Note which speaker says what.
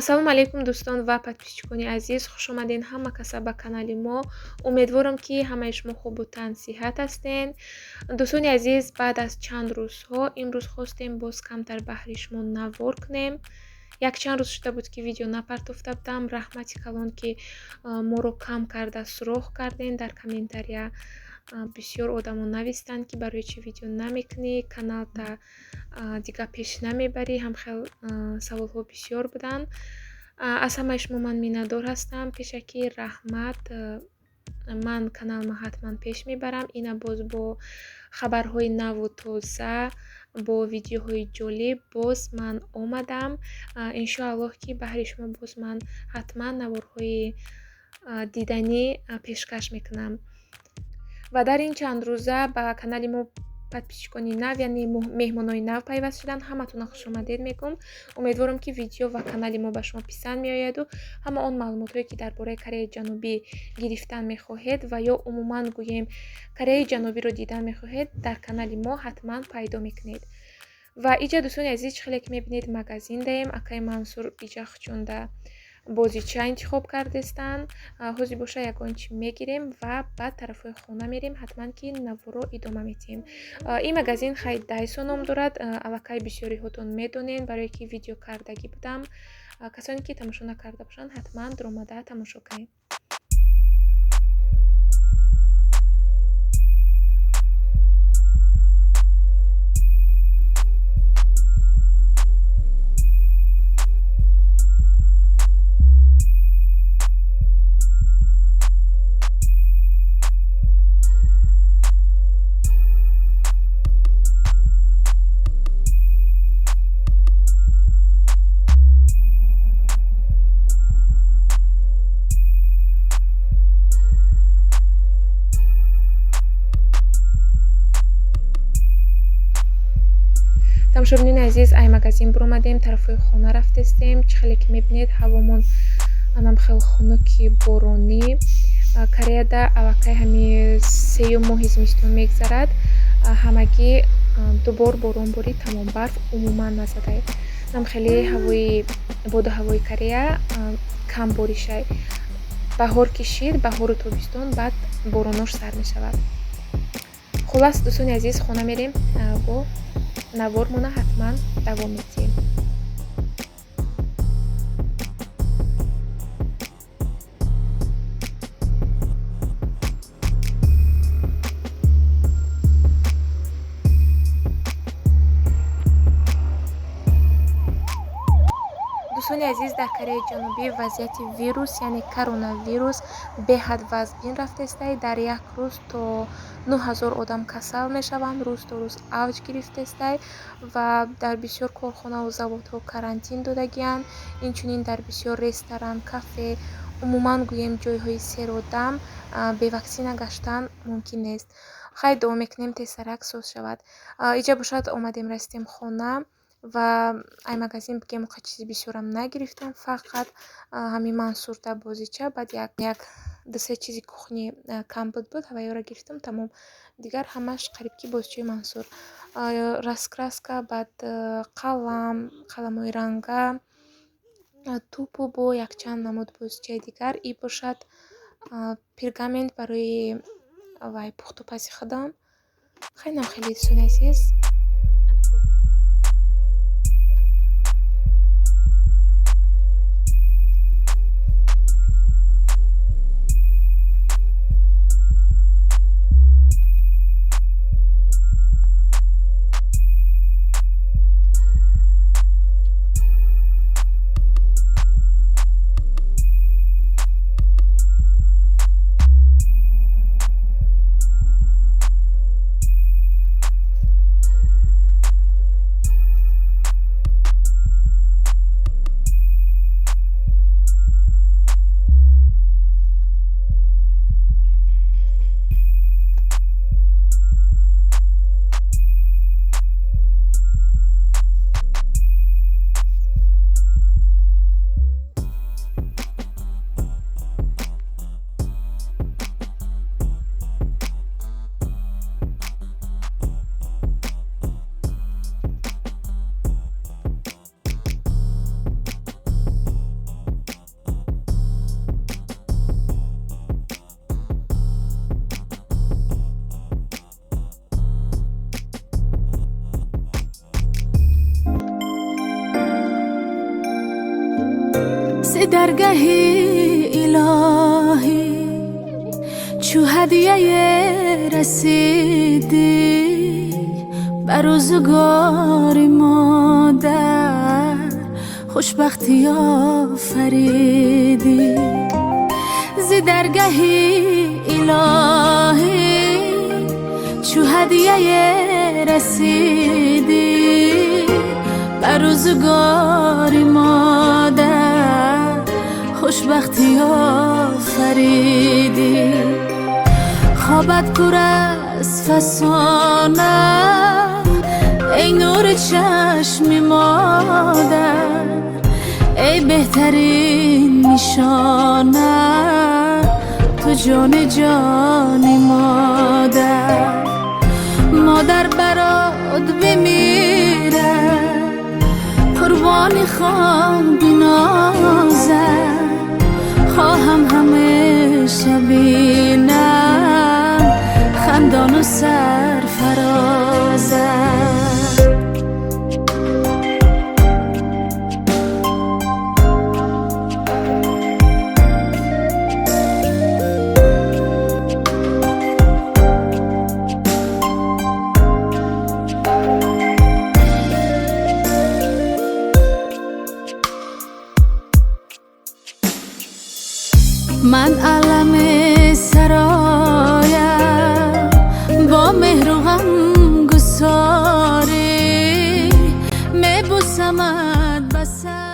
Speaker 1: Ассалому алайкум, дӯстон ва подписчикони азиз, хушомадед ҳама каса ба канали мо. Умедворам, ки ҳамаи шумо хубу тансиҳат ҳастен. Дӯстони азиз, баъд аз чанд рӯзҳо имрӯз хостем боз камтар баҳри шумо навор кунем. Якчанд рӯз шуда буд, ки видео напартофта будам. Раҳмати калон, ки моро кам карда суроғ кардем дар комментария. Бисёр одамо навистанд, ки барои чӣ видео намекунӣ, каналта дигар пеш намебарӣ. Ҳамхел саволҳо бисёр буданд. Аз ҳамаи шумо ман миннатдор ҳастам. Пешакӣ раҳмат. Ман каналма ҳатман пеш мебарам. Ина боз бо хабарҳои наву тоза, бо видеоҳои ҷолиб боз ман омадам. Иншоаллоҳ, ки баҳри шумо боз ман ҳатман наворҳои диданӣ пешкаш мекунам. Ва дар ин чанд рӯза ба канали мо подписчикони нав, яъне меҳмонои нав пайваст шуданд. Ҳаматона хушомадед мегӯм. Умедворам, ки видео ва канали мо ба шумо писанд меояду ҳама он маълумотҳое, ки дар бораи Кореяи Ҷанубӣ гирифтан мехоҳед ва ё умуман гӯем, Кореяи Ҷанубиро дидан мехоҳед, дар канали мо ҳатман пайдо мекунед. Ва иҷа, дӯстони азиз, чӣ хеле ки мебинед, магазин даем. Акаи Мансур иҷа хучунда бозича интихоб кардестанд. Ҳозир боша ягон чӣ мегирем ва баъд тарафҳои хона мерем. Ҳатман ки наворо идома медиҳем. Ин магазин хай Дайсо ном дорад. Аллакай бисёриҳотон медонед, барое ки видео кардагӣ будам. Касоне ки тамошо накарда бошанд, ҳатман дуромада тамошо кунед. Тамошобинони азиз, ай магазин буромадем, тарафҳои хона рафтестем. Чӣ хеле ки мебинед, ҳавомон анам хел хунуки боронӣ. Кореяда аллакай ҳами сеюм моҳи зимистон мегзарад. Ҳамагӣ дубор борон борид, тамом, барф умуман назадай. Нам хеле ҳавои боду ҳавои Корея кам боришай. Баҳор кишид, баҳору тобистон, баъд боронош сар мешавад. Хуллас, дӯстони азиз, хона мерем, бо навормона ҳатман давом медиҳем. Дӯстони азиз, дар Кореяи Ҷанубӣ вазъияти вирус, яъне коронавирус, беҳад вазбин рафтестай. Дар як рӯз то 9000 одам касал мешаванд, рӯз то рӯз авҷ гирифтестай ва дар бисёр корхонаву заводҳо карантин додагианд. Инчунин дар бисёр ресторан, кафе, умуман гӯем, ҷойҳои серодам беваксина гаштан мумкин нест. Хай, дуо мекунем, тезтарак соз шавад. Иҷа бошад, омадем, расидем хона ва ай магазин бигем, қа чизи бисёрам нагирифтам, фақат ҳамин Мансурда бозича, баъд як дусе чизи кухни кам буд, ҳавайёро гирифтам, тамом. Дигар ҳамаш қариб ки бозичаи Мансур, раскраска, баъд қалам, қаламҳои ранга, тӯпу бо якчанд намуд бозичаи дигар. И бошад пергамент барои вай пухтупази худам. Хелам хеле, дӯстони азиз.
Speaker 2: Даргаҳи илоҳӣ чу ҳадияе расидӣ, ба рӯзгори модар хушбахтӣ офаридӣ. Зи даргаҳи илоҳӣ чу ҳадияе расидӣ, ба рӯзгори модар хушбахтӣ офаридӣ. Хобат пур аз фасона, эй нури чашми модар, эй беҳтарин нишона, ту ҷони ҷони модар. Модар барот бимирад, қурбони хон бинозад, хоҳам ҳамеша бинам хандону сарфарозат. Ман алами сароям бо меҳру ғамгусорӣ, мебусамат ба сар.